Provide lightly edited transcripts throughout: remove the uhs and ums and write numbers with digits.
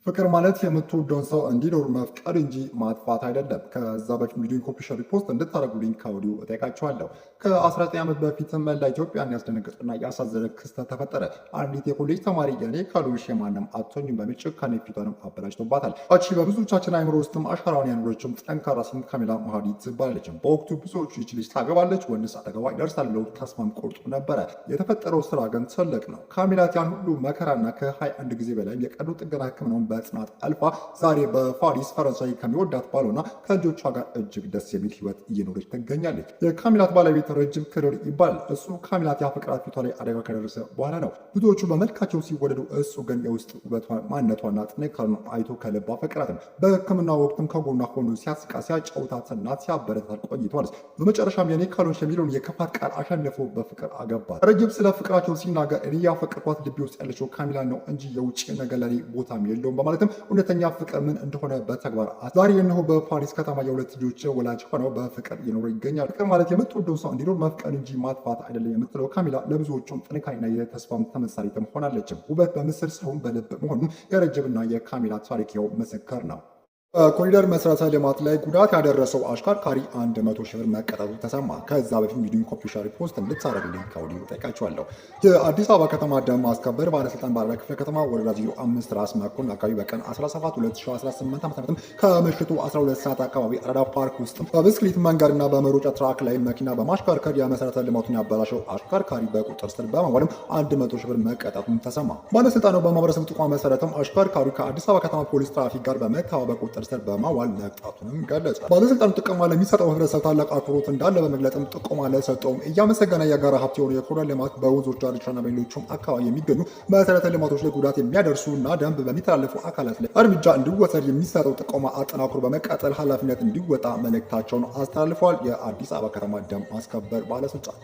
ፍቅር ማለት የምትወደውን ሰው እንዲኖር መፍቀድ እንጂ ማጥፋት አይደለም። ከዛ በፊት ቪዲዮን copy፣ share፣ repost እንድታደርጉልኝ ከወዲሁ እጠይቃችኋለሁ። ከ19 ዓመት በፊት መላ ኢትዮጵያን ያስደነገጠና ያሳዘነ ክስተት ተፈጠረ። አንዲት የኮሌጅ ተማሪ የኔ ካልሆንሽ የማንም አትሆኝም በሚል ጭካኔ ፊቷንም አበላሽቶባታል። እቺ በብዙዎቻችን አይምሮ ውስጥም አሻራውን ያኖረችም ጠንካራ ሴት ካሚላ መሀዲ ትባላለች። በወቅቱ ብዙዎቹ ይች ልጅ ታገባለች፣ ወንድስ አጠገቧ ይደርሳል ብለው ተስፋም ቆርጦ ነበረ። የተፈጠረው ስራ ግን ትልቅ ነው። ካሚላት ያን ሁሉ መከራና ከ21 ጊዜ በላይ የቀዶ ጥገና ሕክምናውን በጽናት አልፋ ዛሬ በፓሪስ ፈረንሳይ ከሚወዳት ባሏና ከልጆቿ ጋር እጅግ ደስ የሚል ህይወት እየኖረች ትገኛለች። የካሚላት ባለቤት ረጅም ክድር ይባላል። እሱ ካሚላት ያፈቅራት ፊቷ ላይ አደጋ ከደረሰ በኋላ ነው። ብዙዎቹ በመልካቸው ሲወደዱ፣ እሱ ግን የውስጥ ውበቷን ማንነቷና ጥንካሬዋን አይቶ ከልብ አፈቅራትም። በሕክምና ወቅትም ከጎኗ ሆኖ ሲያስቃ፣ ሲያጫውታትና ሲያበረታት ቆይቷል። በመጨረሻም የኔ ካልሆንሽ የሚለውን የክፋት ቃል አሸንፎ በፍቅር አገባት። ረጅም ስለ ፍቅራቸው ሲናገር እኔ ያፈቅርኳት ልቤ ውስጥ ያለችው ካሚላ ነው እንጂ የውጭ ነገር ለኔ ቦታም የለውም በማለትም እውነተኛ ፍቅር ምን እንደሆነ በተግባር ዛሬ እነሆ በፓሪስ ከተማ የሁለት ልጆች ወላጅ ሆነው በፍቅር እየኖሩ ይገኛል። ፍቅር ማለት የምትወደውን ሰው እንዲኖር መፍቀድ እንጂ ማጥፋት አይደለም የምትለው ካሚላ ለብዙዎቹም ጥንካሬና የተስፋም ተምሳሌትም ሆናለችም። ውበት በምስል ሳይሆን በልብ መሆኑን የረጅብና የካሚላ ታሪክ ይኸው ምስክር ነው። በኮሪደር መሰረተ ልማት ላይ ጉዳት ያደረሰው አሽከርካሪ 100 ሺህ ብር መቀጣቱ ተሰማ። ከዛ በፊት ቪዲዮን copy፣ share፣ post እንድታደርጉልኝ ከወዲሁ እጠይቃችኋለሁ። የአዲስ አበባ ከተማ ደንብ ማስከበር ባለስልጣን በአራዳ ክፍለ ከተማ ወረዳ 05 ራስ መኮንን አካባቢ በቀን 17 2018 ዓ.ም ከምሽቱ 12 ሰዓት አካባቢ አራዳ ፓርክ ውስጥ በብስክሌት መንገድና በመሮጫ ትራክ ላይ መኪና በማሽከርከር የመሰረተ ልማቱን ያበላሸው አሽከርካሪ በቁጥጥር ስር በማዋልም 100 ሺህ ብር መቀጣቱን ተሰማ። ባለስልጣኑ በማህበረሰቡ ጥቆማ መሰረትም አሽከርካሪው ከአዲስ አበባ ከተማ ፖሊስ ትራፊክ ጋር በመተባበር ቁጥጥር ስር በማዋል መቅጣቱንም ገለጸ። ባለስልጣኑ ጥቆማ ለሚሰጠው ህብረተሰብ ታላቅ አክብሮት እንዳለ በመግለጽም ጥቆማ ለሰጠውም እያመሰገነ የጋራ ሀብት የሆኑ የኮሪደር ልማት በወንዞች ዳርቻና በሌሎቹም አካባቢ የሚገኙ መሰረተ ልማቶች ላይ ጉዳት የሚያደርሱ እና ደንብ በሚተላለፉ አካላት ላይ እርምጃ እንዲወሰድ የሚሰጠው ጥቆማ አጠናክሮ በመቀጠል ኃላፊነት እንዲወጣ መልእክታቸውን አስተላልፈዋል። የአዲስ አበባ ከተማ ደንብ ማስከበር ባለስልጣን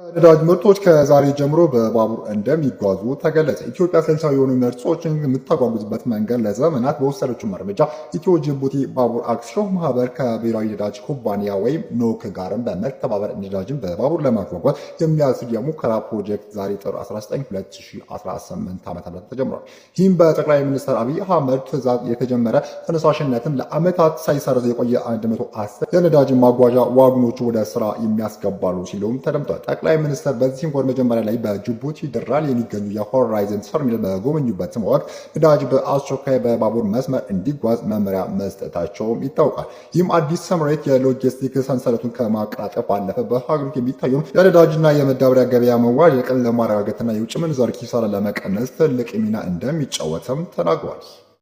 የነዳጅ ምርቶች ከዛሬ ጀምሮ በባቡር እንደሚጓዙ ተገለጸ። ኢትዮጵያ ሳይንሳዊ የሆኑ ምርቶችን የምታጓጉዝበት መንገድ ለዘመናት በወሰደችው እርምጃ ኢትዮ ጅቡቲ ባቡር አክሲዮን ማህበር ከብሔራዊ ነዳጅ ኩባንያ ወይም ኖክ ጋርም በመተባበር ነዳጅን በባቡር ለማጓጓዝ የሚያስችል የሙከራ ፕሮጀክት ዛሬ ጥር 19 2018 ዓ.ም ተጀምሯል። ይህም በጠቅላይ ሚኒስትር አብይ አህመድ ትዕዛዝ የተጀመረ ተነሳሽነትም ለዓመታት ሳይሰረዝ የቆየ 110 የነዳጅ ማጓጓዣ ዋግኖቹ ወደ ስራ የሚያስገባሉ ሲሉም ተደምጧል። ጠቅላይ ሚኒስትር በዚህም ወር መጀመሪያ ላይ በጅቡቲ ድራል የሚገኙ የሆራይዘን ተርሚናል በጎበኙበት ወቅት ነዳጅ በአስቸኳይ በባቡር መስመር እንዲጓዝ መመሪያ መስጠታቸውም ይታወቃል። ይህም አዲስ ስምሪት የሎጂስቲክ ሰንሰለቱን ከማቀላጠፍ ባለፈ በሀገሪቱ የሚታየውን የነዳጅና የማዳበሪያ ገበያ መዋዠቅን ለማረጋገጥና የውጭ ምንዛሪ ኪሳራ ለመቀነስ ትልቅ ሚና እንደሚጫወትም ተናግሯል።